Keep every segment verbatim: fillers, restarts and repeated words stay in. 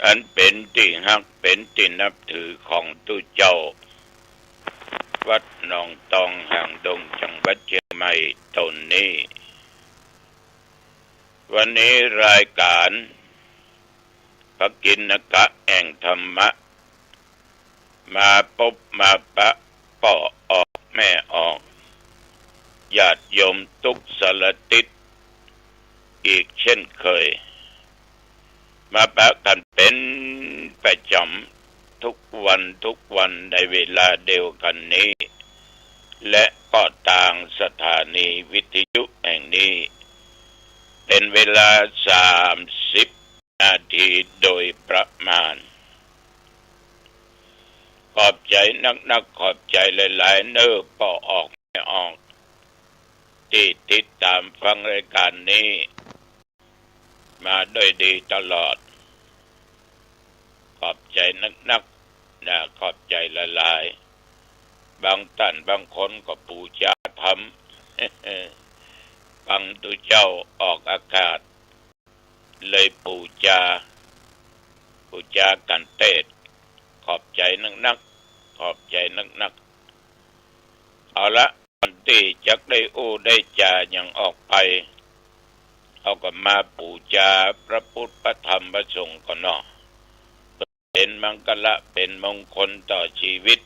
อันเป๋นตี้ฮักเป๋นตี้นับถือของตุ๊เจ้า วัดหนองตอง หางดง จังหวัดเจียงใหม่ตนนี้ วันนี้รายก๋านพระกิณกะแห่งธรรมะ มาปบมาปะป้อออกแม่ออก ญาติโยมตุ๊กสารทิศอีกเช่นเคย มาปะกั๋นเป๋นประจ๋ำทุกวันทุกวันในเวลาเดียวกั๋นนี้ และก็ตางสถานีวิทยุแห่งนี้ เป๋นเวลาสามสิบนาทีโดยประมาณ ขอบใจ๋นักๆ ขอบใจ๋หลายๆ เน่อป้อออกแม่ออก ตี้ติดต๋ามฟังรายก๋านนี้มาด้วยดีตลอด ขอบใจ๋นักๆ นะ ขอบใจ๋หลายๆ บางต้านบางคนก็ปู๋จาธรรม ฟังตุ๊เจ้าออกอากาศ เลยปู๋จา ปู๋จากั๋นเตศ ขอบใจ๋นักๆ ขอบใจ๋นักๆ เอาละ ก่อนตี้จะได้อู้ได้จ๋าหยังออกไป เฮาก็มาปู๋จาพระพุทธพระธรรมพระสงฆ์ก่อนเนาะ เป๋นมังคละเป๋นมงคลต่อชีวิต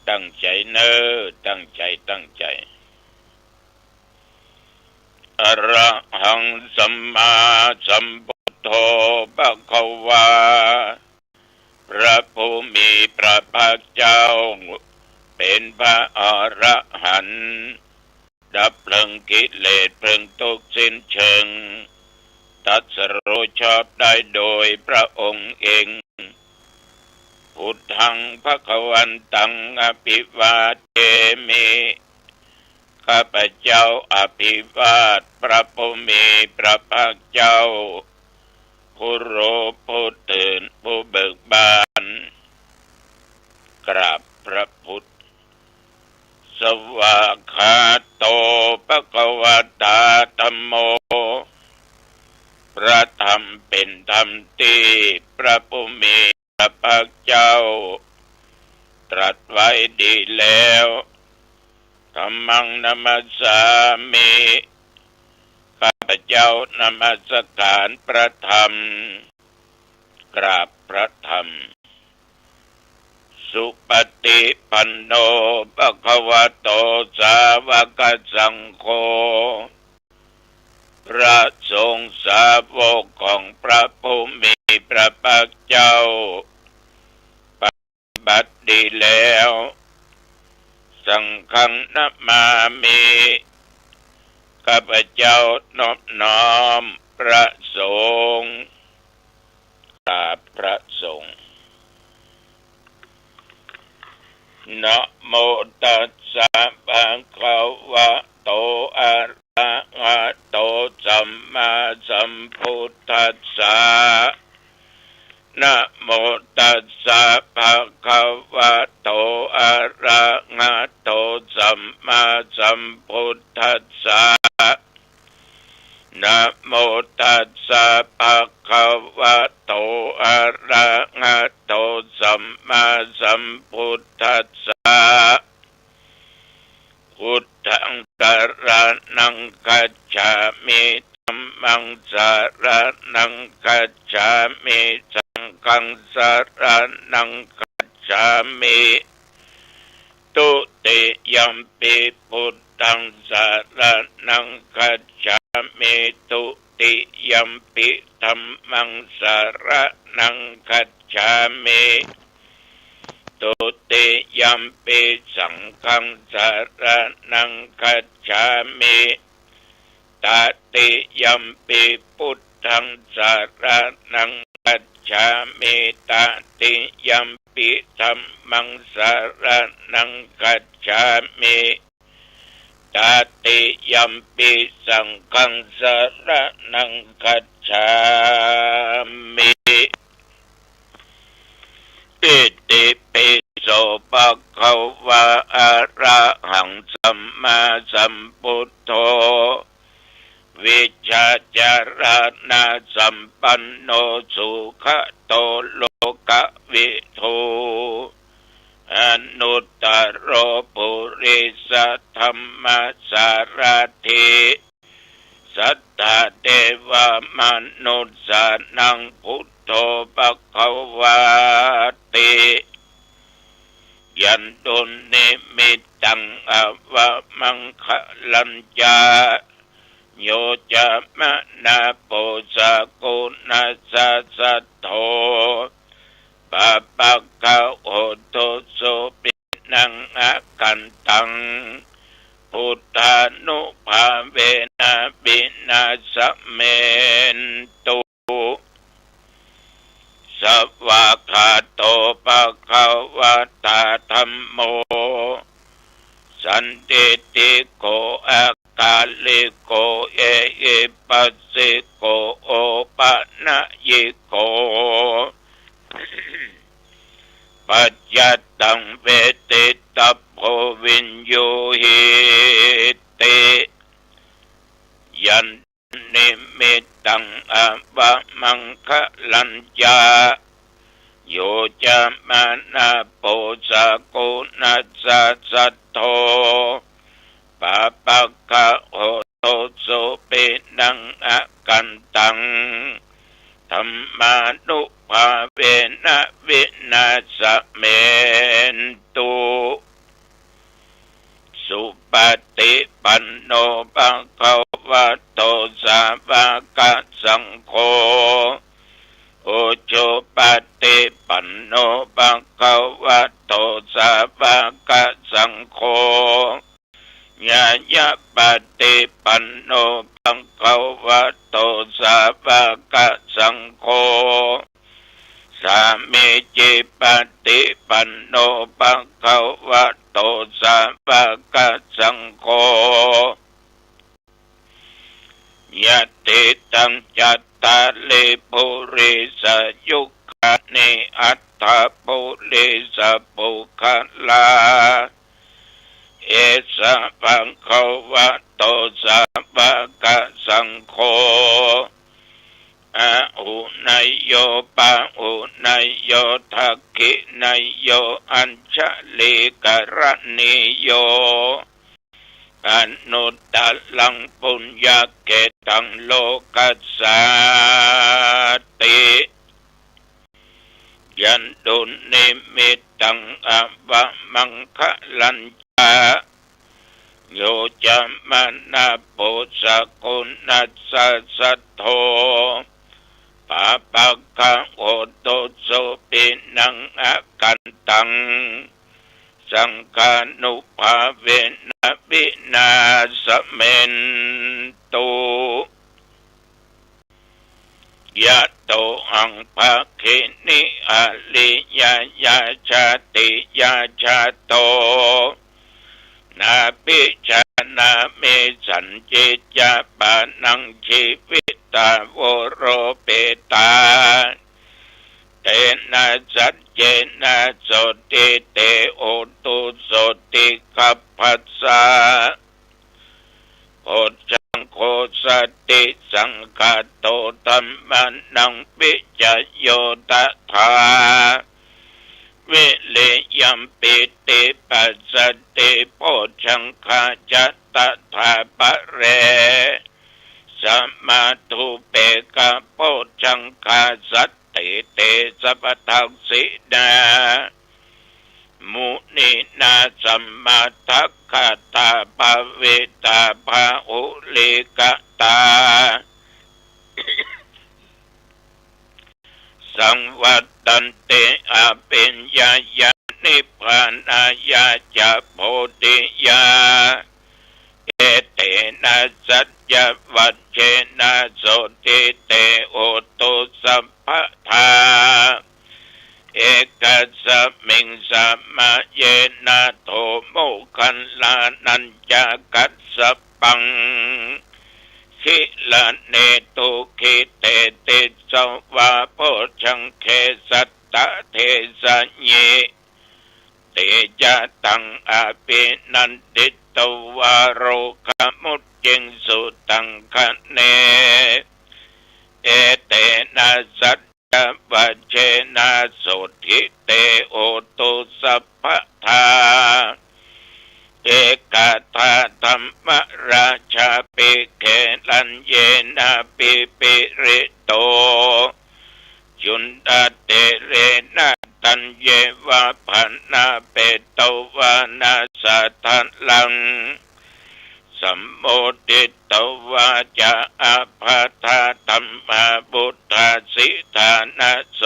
ตั้งใจ๋เน่อ ตั้งใจ๋ ตั้งใจ๋ อะระหังสัมมาสัมพุทโธภะคะวา พระผู้มีพระภาคเจ้า เป๋นพระอรหันต์ ดับเพลิงกิเลสเพลิงตุ๊กข์สิ้นเชิง ตรัสรู้ชอบได้โดยพระองค์เอง พุทธังภะคะวันตังอะภิวาเทมิ ข้าพเจ้าอภิวาทพระผู้มีพระภาคเจ้า ผู้รู้ผู้ตื่นผู้เบิกบาน กราบพระพุทธ สวากขาโตภะคะวะตาธัมโม พระธรรมเป๋นธรรมตี้พระผู้มีพระภาคเจ้าตรัสไว้ดีแล้ว ธัมมังนะมัสสามิ ข้าพเจ้านมัสการพระธรรม กราบพระธรรม สุปฏิปันโนภะคะวะโตสาวกสังโฆ พระสงฆ์สาวกของพระผู้มีพระภาคเจ้า ปฏิบัติดีแล้ว สังฆังนะมามิ ข้าพเจ้านอบน้อมพระสงฆ์ กราบพระสงฆ์ นะโมตัสสะภะคะวะโต อะระหะโต สัมมาสัมพุทธัสสะ นะโมตัสสะภะคะวะโต อะระหะโต สัมมาสัมพุทธัสสะ นะโมตัสสะภะคะวะโต อะระหะโต สัมมาสัมพุทธัสสะ พุทธังสะระณังคัจฉามิ ธัมมังสะระณังคัจฉามิ สังฆังสะระณังคัจฉามิ ตุติยัมปิพุทธังสะระณังคัจฉามิ ตุติยัมปิธัมมังสะระณังคัจฉามิ ตุติยัมปิสังฆังสะระณังคัจฉามิ ตติยัมปิพุทธังสะระณังคัจฉามิ ตติยัมปิธัมมังสะระณังคัจฉามิ ตติยัมปิสังฆังสะระณังคัจฉามิ อิติปิโสภะคะวะ อะระหังสัมมาสัมพุทโธ วิชชาจารณสัมปั สุปฏิปันโน สุขะโต โลกะวิทู อนุตตโร ปุริสะธัมมะสารถิ สัตถะเทวะมนุสสานัง พุทโธ ภะคะวาติ ยันตุนนิมิตตัง อวะมังคะลัญจะ โยจะมะนะโป สะกุณัสสะ สัทโธ ปะปะคะโหตุ สุปินัง อกันตัง พุทธานุภาเวนะ วินาสเมนตุ สวากขาโต ภะคะวะตา ธัมโม สันทิฏฐิโก อากาลิโก เอหิปัสสิโก โอปะนะยิโก ปัจจัตตัง เวทิตัพโพ วิญญูหิติ ยัน นิมิตตัง อวะมังคะลัญจะ โยจะมะนะโป สะกุณัสสะ สัทโธ ปะปะคะโหตุ สุปินัง อกันตัง ธัมมานุภาเวนะ วินาสเมนตุ สุปฏิปันโน ภะคะวะโต สาวะกะสังโฆ อุจุปฏิปันโน ภะคะวะโต สาวะกะสังโฆ ญาณปฏิปันโน ภะคะวะโต สาวะกะสังโฆ สามีจิปฏิปันโน ภะคะวะโต สาวะกะสังโฆ ยัตถิตัง จัตตาริ ปุริสายุคานิ อัตถะ ปุริสะปุคคลา เอสะ ภะคะวะโต สาวะกะสังโฆ อาหุเนยโย ปะหุเนยโย ทักขิเนยโย อัญชลีกะรณีโย อนุตตรัง ปุญญะเขตตัง โลกัสสาติ ยันตุนนิมิตตัง อวะมังคะลัญจะ โยจะมะนะโป สะกุณัสสะ สัทโธ ปะปะคะโหตุ สุปินัง อกันตัง สังฆานุภาเวนะ วินาสเมนตุ ยะโตหัง ภะคินิ อริยญา ชาติญา ชาโต นาภิจานามิ สัญญิจจะ ปะนัง จีวิตา โวโรปิตา เตนะ สัจเจนะ โสตถิ เต โหตุ โสตถิคัพพะสสะ โพชฌังโฆ สัตถิสังฆาโต ธัมมานัง วิจโย ตถา วิริยัม ปีติ ปัสสะติ โพชฌังคา จะ ตถา ปะเร สะมา ดูเปกะ โพชฌังคา สัตถิ เต สัพพะทักขิณา มุนีนา สัมมาทักขาตา ภาวิตา บาหุลีกะตา สังวัตตันติ อภิญญายา นิพพานายา จะ โพธิยา เอเตนะ สัจจวัจเจนะ โสตถิ เต โหตุ สัพพะทา เอกัสสะมิง สะมะเยนะ โท โมคคัลลานัญจะ กัสสะปัง คิลาเนตุ ขิเตติสสะวา โพชฌังเข สัตตะเทสะยิ เตจะตัง อภินันทิตวา โรกะมุจจิงสุ ตังคะเน เอเตนะสัจจะวัจเจนะ โสตถิ เต โหตุ สัพพะทา เอกัตถะธัมมะราชาปิ เขลัญเยนะปิปิริโต จุณฑะเถเรนะ ตัญเยวะ ภะนะเปตวานะ สะทะลัง สัมโมทิตวาจา อาภาธาธัมมา ปุทธาสิทานะโส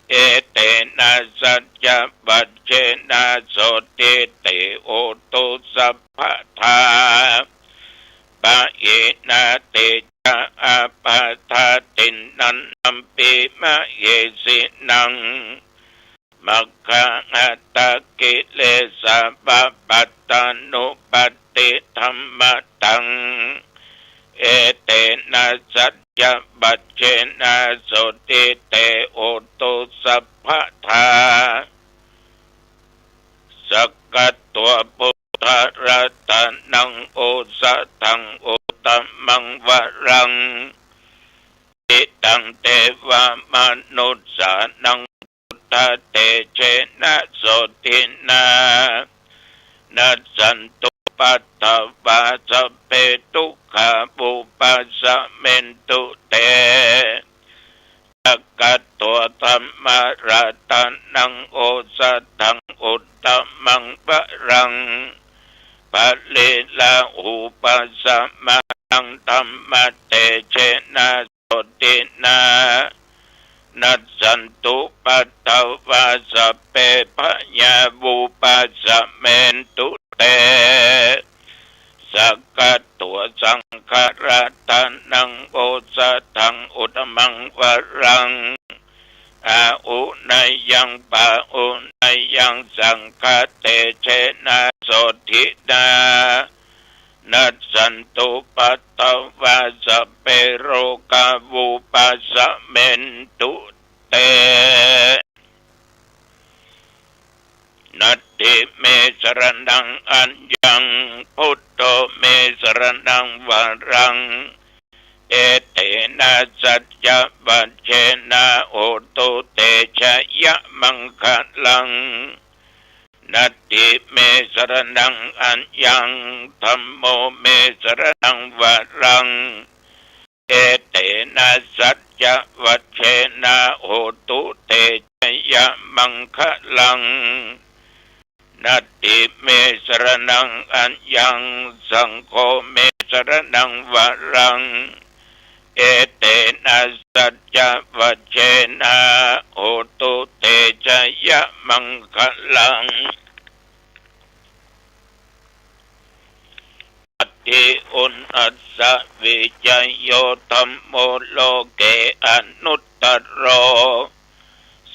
เอเตนะสัจจะวัจเจนะ โสตถิ เต โหตุ สัพพะทา ปะหินา เตจะ อาภาธาทินนันนัมปิ มะเหสินัง มัคคะหัตถะกิเลสา ปะปัตตานุปัตติธัมมะตัง เอเตนะสัจจะวัจเจนะ โสตถิ เต โหตุ สัพพะทา สักกัตถวา พุทธะรัตะนัง โอสะถัง อุตตะมังวะรัง หิตัง เตวะมะนุสสานัง พุทธะเตจะนะ โสตถินะ นัสสันตุ ปัตถะวา สัพเพ ทุกขา วุปัสสะเมนตุ เต สักกัตถวา ธัมมารัตะนัง โอสะถัง อุตตะมังวะรัง ผะลีลาหูปัสสะมานัง ธัมมะเตจะนะ โสตถินะ นัสสันตุ ปัตถะวา สัพเพ พะยา วุปัสสะเมนตุ เต สักกัตถวา สังฆะรัตะนัง โอสะถัง อุตตะมังวะรัง อาหุเนยัง ปาหุเนยัง สังฆะเตจะนะ โสตถินะ นัสสันตุ ปัตถะวา สัพเพ โรกา วุปัสสะเมนตุ เต นัตถิเม สะระณัง อัญญัง พุทโธ เม สะระณัง วะรัง เอเตนะ สัจจะวัจเจนะ โหตุ เตจะยะมังคะลัง นัตถิเม สะระณัง อัญญัง ธัมโม เม สะระณัง วะรัง เอเตนะ สัจจะวัจเจนะ โหตุ เตจะยะมังคะลัง นัตถิเม สะระณัง อัญญัง สังโฆ เม สะระณัง วะรัง เอเตนะ สัจจะวัจเจนะ โหตุ เตจะยะมังคะลัง อัตถิอุณอัสสะ วิจโย ธัมโม โลเก อนุตตะโร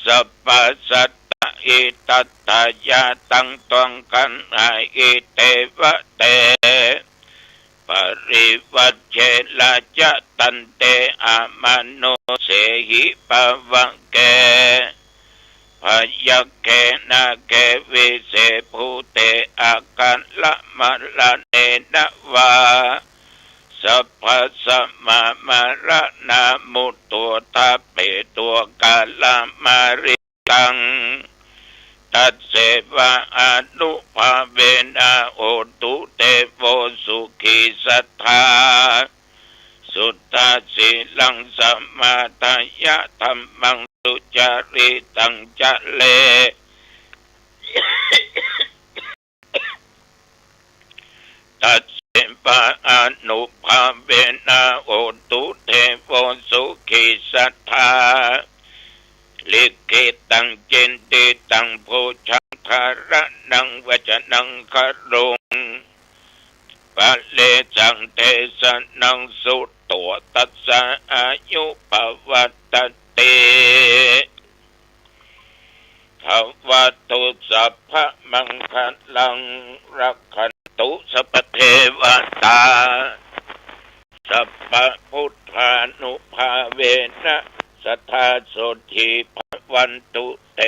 สัพพะสัตตะ หิตัตถะ ยะตัง ตวัง คันหะ หิ เตวะเต ปะริวัจเช ราชะ ตันเต อมะโน เสหิ ปะวะเก พยัคเข นาเข วิเศ ภูเต อะคะระมะระเณนะวา สัพพะสะมะมะระนา มุตโต ทะเป โต กะละมะริตัง ตัสเสวะ อานุภาเวนะ โหตุ เตโว สุขี สัตถา สุตถา สีลัง สะมาทะยะ ธัมมัง สุจาริตัง จะเร ตัสเสวะ อานุภาเวนะ โหตุ เตโว สุขี สัตถา ลิขิตัง จินติตัง ปูชา ธาระณัง วัจจะนัง คารุง ปะเรสัง เตสะนัง สุโต ตัสสะ อายุ ปะวัตตะติ ภะวะตุ สัพพะมังคะลัง รักขันตุ สัพพะเทวะตา สัพพะพุทธานุภาเวนะ สะทา โสตถี ภะวันตุ เต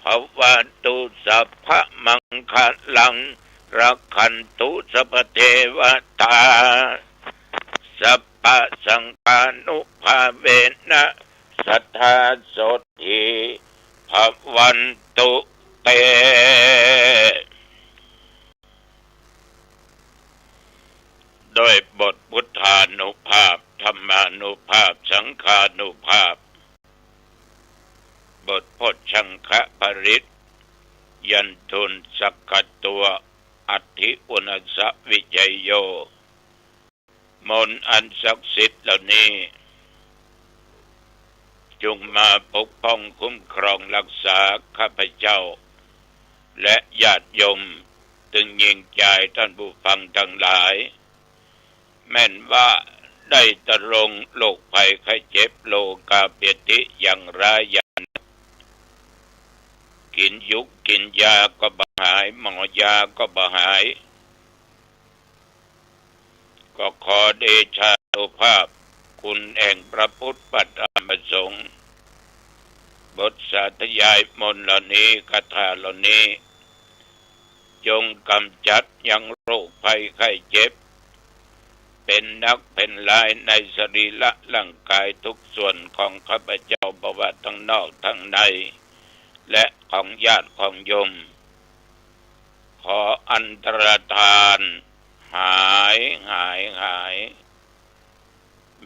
ภะวะตุ สัพพะมังคะลัง รักขันตุ สัพพะเทวะตา สัพ ปะสังฆานุภาเวนะ สัทธาโสตถี ภะวันตุ เต ด้วยบทพุทธานุภาพ ธัมมานุภาพ สังฆานุภาพ บทโพชฌังคปริตร ยันตุนสักขะตัว อัตถิอุณสวิชยโย มนต์อันศักดิ์สิทธิ์เหล่านี้ จงมาปกป้องคุ้มครองรักษาข้าพเจ้า และญาติโยม ตึงยิ่งจายต้านผู้ฟังตังหลาย แม่นว่าได้ตะลงโรคภัยไข้เจ็บ โรคาพยาธิอย่างร้ายอย่าง กิ๋นยุกกิ๋นยาก็บ่หาย หมอยาก็บ่หาย ก็ขอเดชานุภาพคุณแห่งพระพุทธพระธรรมพระสงฆ์ บทสาธยายมนต์เหล่านี้ คาถาเหล่านี้ จงกำจัดยังโรคภัยไข้เจ็บ เป๋นนักเป๋นหลายในสรีระร่างกายทุกส่วนของข้าพเจ้า บ่ว่าตังนอกตังใน และของญาติของโยม ขออันตรธาน หาย หาย หาย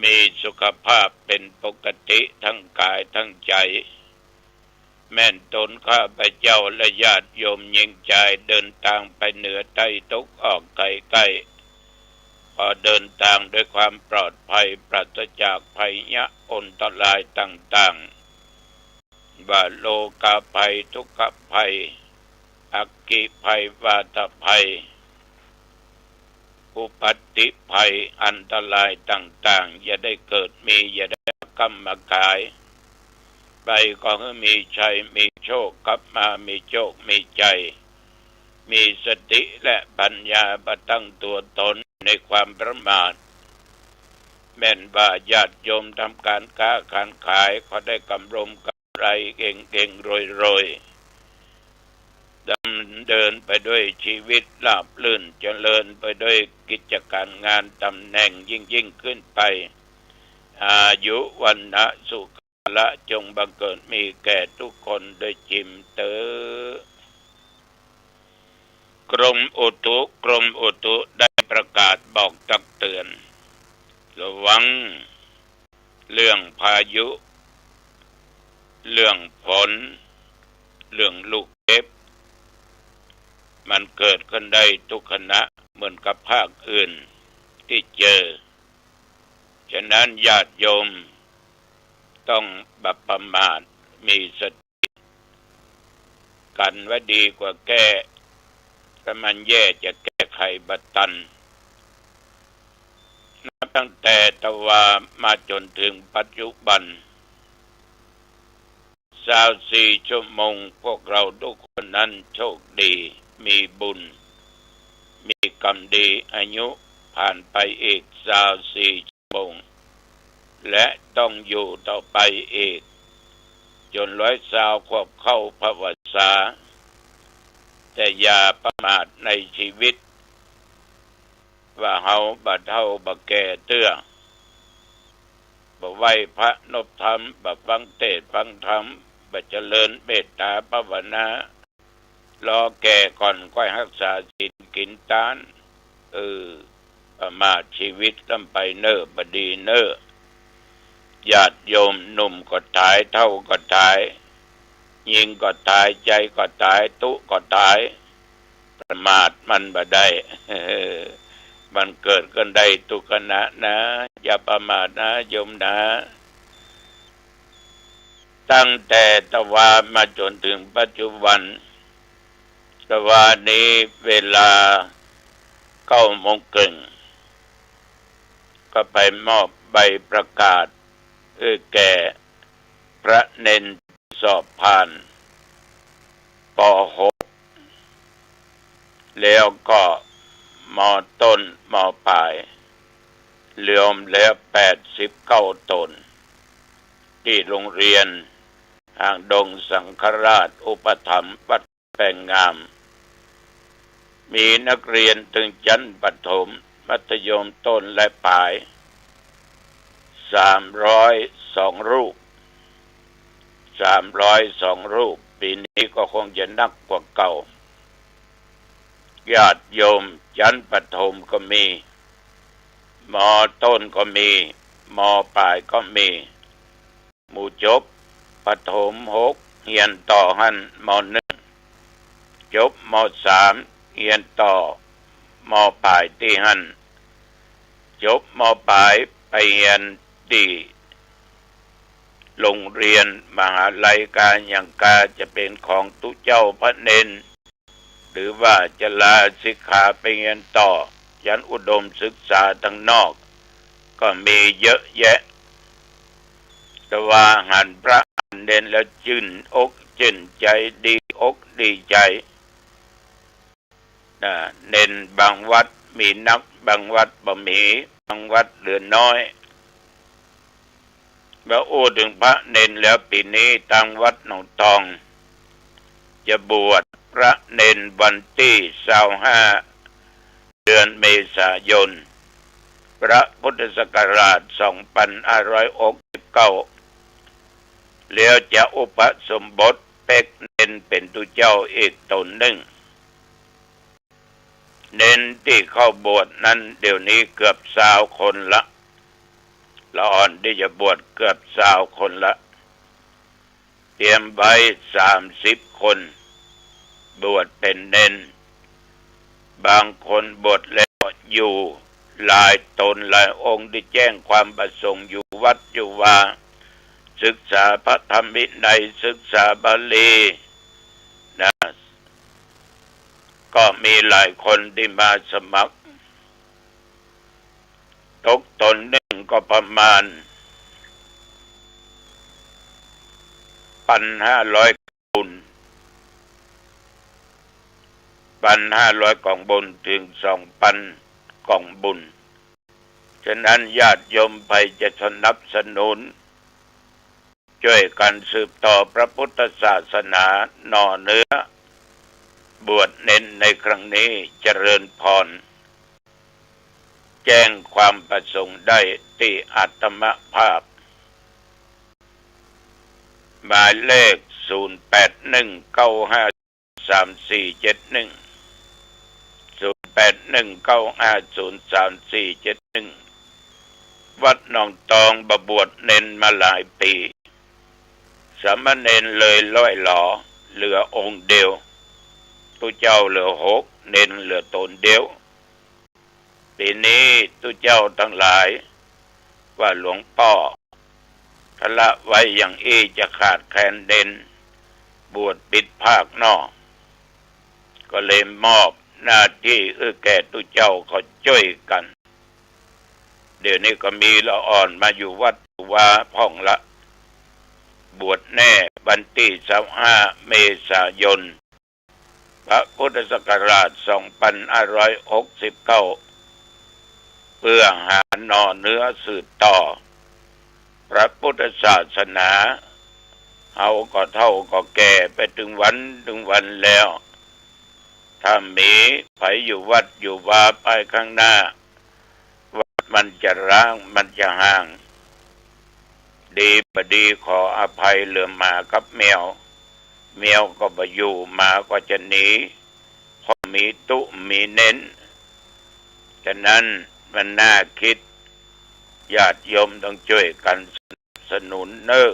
มีสุขภาพเป๋นปกติตังก๋ายตังใจ๋ แม่นตนข้าพเจ้าและญาติโยมยิ่งจายเดินตางไปเหนือใต้ตกออกไก๋ใก้ ขอเดินตางด้วยความปลอดภัย ปราศจากภัยยะอันตรายต่างๆ ว่าโรคาภัย ทุกขภัย อัคคีภัย วาตภัย อุปัตติภัย อันตรายต่างๆ อย่าได้เกิดมี อย่าได้มากำมาก๋าย ไปก็หื้อมีชัยมีโชค กลับมามีโชคมีชัย มีสติและปัญญาบ่ตั้งตั๋วต๋นในความประมาท แม่นว่าญาติโยมทำก๋านก๊าก๋านขาย ขอได้กำรมกำไรเฮงๆ รวยๆ ดำเนินไปด้วยชีวิตราบรื่น เจริญไปด้วยกิจก๋านงาน ต๋ำแหน่งยิ่งๆ ขึ้นไป อายุ วรรณะ สุขะ พละ จงบังเกิดมีแก่ทุกคนโดยจิ่มเต๊อะ กรมอุตุ กรมอุตุได้ประกาศบอกตักเตื๋อน ระวัง เรื่องพายุ เรื่องฝน เรื่องลูกเห็บ มันเกิดขึ้นได้ทุกขณะเหมือนกับภาคอื่นตี้เจอ ฉะนั้นญาติโยมต้องบ่ประมาท มีสติ กั๋นไว้ดีกว่าแก้ ถ้ามันแย่จะแก้ไขบ่ตัน นับตั้งแต่ตะวามาจ๋นเถิงปัจจุบัน ซาวสี่ชั่วโมง พวกเราทุกคนนั้นโชคดี มีบุญ มีกรรมดี อายุผ่านไปอีกซาวสี่ชั่วโมง และต้องอยู่ต่อไปอีก จ๋นร้อยซาวขวบเข้าพรรษา แต่อย่าประมาทในชีวิต ว่าเฮาบ่เฒ่าบ่แก่เตื้อ บ่ไหว้พระนบธรรม บ่ฟังเตสน์ฟังธรรม บ่เจริญเมตต๋าภาวนา รอแก่ก่อนค่อยฮักษาศีลกิ๋นตาน เออ ประมาทชีวิตล้ำไปเน่อ บ่ดีเน่อ ญาติโยม หนุ่มก็ต๋าย เฒ่าก็ต๋าย ญิงก็ต๋าย ใจ๋ก็ต๋าย ตุ๊ก็ต๋าย ประมาทมันบ่ได้ มันเกิดขึ้นได้ทุกขณะนะ อย่าประมาทนะโยมนะ ตั้งแต่ตะวามาจ๋นเถิงปัจจุบัน ตะวานี้เวลาเก้าโมงเกิ่ง ก็ไปมอบใบประกาศ เอ่อ แก่พระเณรสอบผ่าน ป.หก แล้วก็ ม.ต้น ม.ปลาย รวมแล้วแปดสิบเก้าต๋น ตี้โรงเรียนหางดงสังฆราชอุปถัมภ์วัดแปลงงาม มีนักเรียนเถิงชั้นประถม มัธยมต้นและปลาย สามร้อยสองรูป สามร้อยสองรูป ปี๋นี้ก็คงจะนักกว่าเก่า ญาติโยมชั้นประถมก็มี ม.ต้นก็มี ม.ปลายก็มี หมู่จบประถมหก เฮียนต่อหั้น ม.หนึ่ง จบ ม.สาม เฮียนต่อ ม.ปลายตี้หั้น จบ ม.ปลาย ไปเฮียนตี้โรงเรียนมหาลัยกา อย่างกาจะเป๋นของตุ๊เจ้าพระเณร หรือว่าจะลาสิกขาไปเฮียนต่อชั้นอุดมศึกษาตังนอก ก็มีเยอะแยะ แต่ว่าหันพระหันเณรแล้วจื้นอกจื้นใจ๋ ดีอกดีใจ๋ นะ เณรบางวัดมีนัก บางวัดบ่มี บางวัดเหลือน้อย เมื่ออู้เถิงพระเณรแล้ว ปี๋นี้ตางวัดหนองตอง จะบวชพระเณรวันตี้ซาวห้า เดือนเมษายน พระพุทธศักราชสองปันห้าร้อยหกสิบเก้า แล้วจะอุปสมบทเป๊กเณรเป๋นตุ๊เจ้าอีกต๋นนึ่ง เณรตี้เข้าบวชนั้นเดี๋ยวนี้เกือบซาวคนละ ละอ่อนตี้จะบวชเกือบซาวคนละ เตรียมไว้สามสิบคน บวชเป๋นเณร บางคนบวชแล้วอยู่หลายต๋นหลายองค์ตี้แจ้งความประสงค์อยู่วัดอยู่วา ศึกษาพระธรรมวินัย ศึกษาบาลี นะ ก็มีหลายคนตี้มาสมัคร ตกต๋นนึ่งก็ประมาณ ปันห้าร้อยกองบุญ ปันห้าร้อยกองบุญเถิงสองปันกองบุญ ฉะนั้นญาติโยมใผจะสนับสนุน จ้วยกั๋นสืบต่อพระพุทธศาสนาหน่อเนื้อ บวชเณรในครั้งนี้เจริญพร แจ้งความประสงค์ได้ตี้อาตมาภาพ หมายเลข ศูนย์แปดหนึ่งเก้าห้าสามสี่เจ็ดหนึ่ง ศูนย์แปดหนึ่งเก้าห้าศูนย์สามสี่เจ็ดหนึ่ง วัดหนองตองบ่บวชเณรมาหลายปี๋ สามเณรเลยล่อยหลอ เหลือองค์เดียว ตุ๊เจ้าเหลือหก เณรเหลือต๋นเดียว ปี๋นี้ตุ๊เจ้าตังหลายว่าหลวงป้อ ถ้าละไว้อย่างอี้จะขาดแคลนเณร บวชปิดภาคหน้อ ก็เลยมอบหน้าตี้หื้อแก่ตุ๊เจ้าเขาจ้วยกั๋น เดี๋ยวนี้ก็มีละอ่อนมาอยู่วัดอยู่วาพ่องละ บวชแน่วันตี้ซาวห้าเมษายน พระพุทธศักราชสองปันห้าร้อยหกสิบเก้า เปื้อหาหน่อเนื้อสืบต่อพระพุทธศาสนา เฮาก็เฒ่าก็แก่ไปเถิงวันเถิงวันแล้ว ถ้ามีใผอยู่วัดอยู่วาไปข้างหน้า วัดมันจะร้างมันจะห่าง ดีบ่ดีขออภัยเหลือหมากับแมว แมวก็บ่อยู่ หมาก็จะหนี เพราะมีตุ๊มีเณร ฉะนั้นมันน่าคิด ญาติโยมต้องจ้วยกั๋นสนับสนุนเน่อ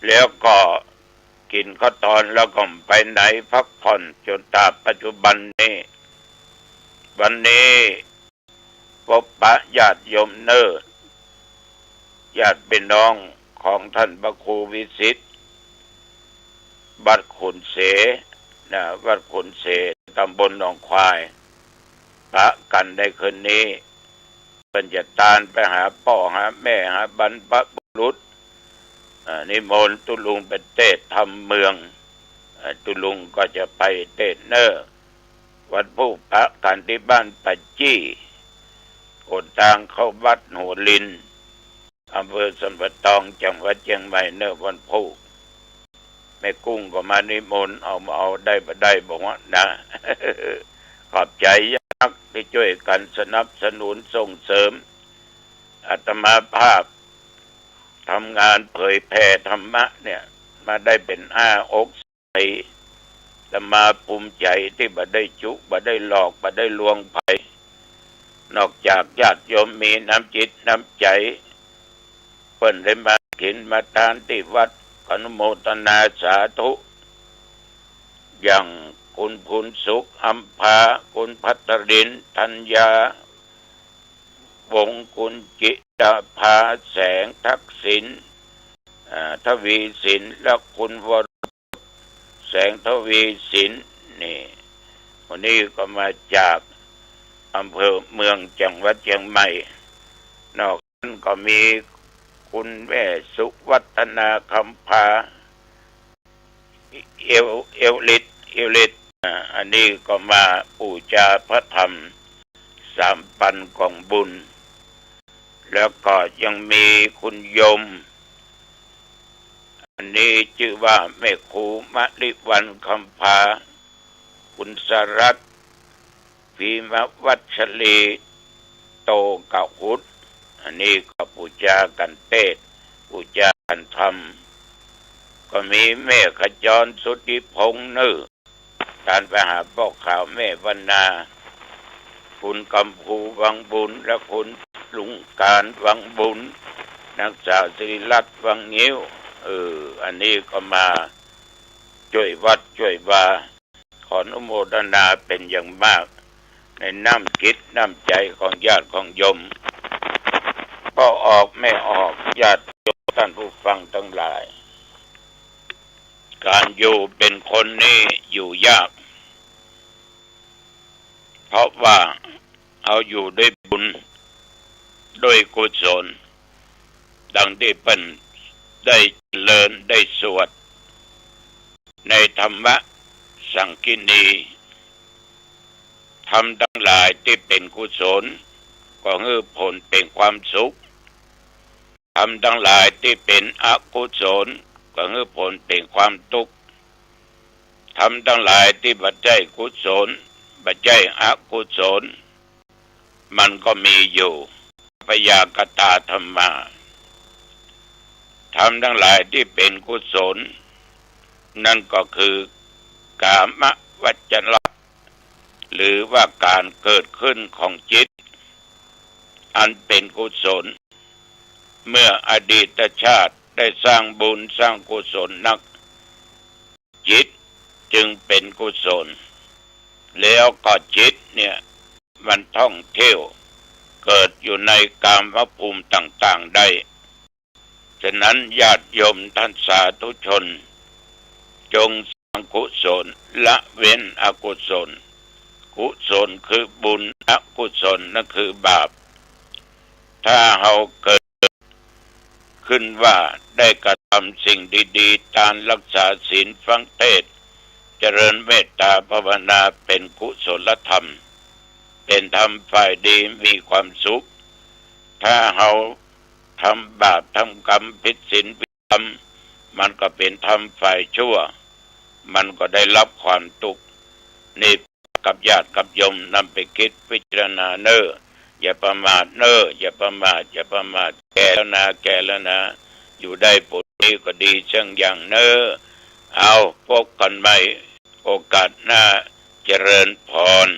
แล้วก็กิ๋นข้าวตอนแล้วก็ไปไหนพักผ่อน จ๋นตราบปัจจุบันนี้ วันนี้ พบปะญาติโยมเน่อ ญาติพี่น้องของท่านพระครูวิสิทธิ์ วัดขุนเสนนะ วัดขุนเสน ตำบลหนองควาย ปะกั๋นในคืนนี้ เปิ้นจะตานไปหาป้อหาแม่หาบรรพบุรุษ อ่า นิมนต์ตุ๊ลุงไปเตศน์ธรรมเมือง อ่า ตุ๊ลุงก็จะไปเตศน์เน่อ วันพูกปะกั๋นตี้บ้านป่าจี้ หนตางเข้าวัดหัวลิน อำเภอสันป่าตอง จังหวัดเจียงใหม่เน่อ วันพูก แม่กุ้งก็มานิมนต์ เอาบ่เอา ได้บ่ได้บ่ฮู้นะ ขอบใจ๋นักตี้จ้วยกั๋นสนับสนุนส่งเสริม อาตมาภาพทำงานเผยแผ่ธรรมะเนี่ย มาได้เป๋นอ้าอกใส อาตมาภูมิใจ๋ตี้บ่ได้จุ บ่ได้หลอก บ่ได้ลวงใผ นอกจากญาติโยมมีน้ำจิตน้ำใจ๋ เปิ้นได้มากิ๋นมาตานตี้วัด ก็อนุโมทนาสาธุ อย่างคุณภูนสุข อำภา คุณภัทริน ธัญญา วงศ์ คุณจิตาภา แสงทักษิณ อ่า ทวีสิน และคุณวร แสงทวีสิน นี่ คนนี้ก็มาจากอำเภอเมือง จังหวัดเจียงใหม่ นอกนั้นก็มีคุณแม่สุวัฒนา คำภา เอว เอวฤทธิ์ เอวฤทธิ์ อ่า อันนี้ก็มาปู๋จาพระธรรมสามปันก๋องบุญ แล้วก็ยังมีคุณโยม อันนี้จื้อว่าแม่ครูมะลิวัลย์ คำภา คุณสรัตน์ พีมวัชรี โตกะหุด อันนี้ก็ปู๋จากั๋นเตสน์ ปู๋จากั๋นธรรม ก็มีแม่ขจร สุทธิพงษ์ เน่อ ตานไปหาป้อขาว แม่วรรณา คุณกำพู วังบุญ และคุณลุงการ วังบุญ นางสาวศิริรัตน์ วังงิ้ว เออ อันนี้ก็มาจ้วยวัดจ้วยวา ขออนุโมทนาเป๋นอย่างมาก ในน้ำจิตน้ำใจ๋ของญาติของโยม ป้อออกแม่ออก ญาติโยมต้านผู้ฟังตังหลาย ก๋านอยู่เป๋นคนนี้อยู่ยาก เพราะว่าเฮาอยู่ด้วยบุญ ด้วยกุศล ดังตี้เปิ้นได้เจริญได้สวดในธรรมสังคิณี ธรรมตังหลายตี้เป๋นกุศล ก็หื้อผลเป๋นความสุข ธรรมตังหลายตี้เป๋นอกุศล ก็หื้อผลเป๋นความตุ๊กข์ ธรรมตังหลายตี้บ่ใจ้กุศล บ่ใจ้อกุศล มันก็มีอยู่ พยากตาธัมมา ธรรมตังหลายตี้เป๋นกุศล นั่นก็คือ กามวจร หรือว่าก๋านเกิดขึ้นของจิต อันเป๋นกุศล เมื่ออดีตชาติได้สร้างบุญสร้างกุศลนัก จิตจึงเป๋นกุศล แล้วก็จิตเนี่ยมันท่องเที่ยวเกิดอยู่ในกามภูมิต่างๆ ได้ ฉะนั้นญาติโยมท่านสาธุชน จงสร้างกุศล ละเว้นอกุศล กุศลคือบุญ อกุศลนั่นคือบาป ถ้าเฮาเกิดขึ้นว่าได้กระทำสิ่งดีๆ ตานรักษาศีล ฟังเทศน์ เจริญเมตตาภาวนา เป๋นกุศลธรรม เป๋นธรรมฝ่ายดี มีความสุข ถ้าเฮาทำบาปทำกรรมผิดศีลผิดธรรม มันก็เป๋นธรรมฝ่ายชั่ว มันก็ได้รับความตุ๊กข์ นี่กับญาติกับโยมนำไปกึ๊ดพิจารณาเน่อ อย่าประมาทเน่อ อย่าประมาท อย่าประมาท แก่แล้วนา แก่แล้วนา อยู่ได้ปูนนี้ก็ดีเซิ่งอย่างเน่อ เอา พบกั๋นใหม่โอกาสหน้า เจริญพร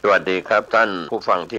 สวัสดีครับท่านผู้ฟังที่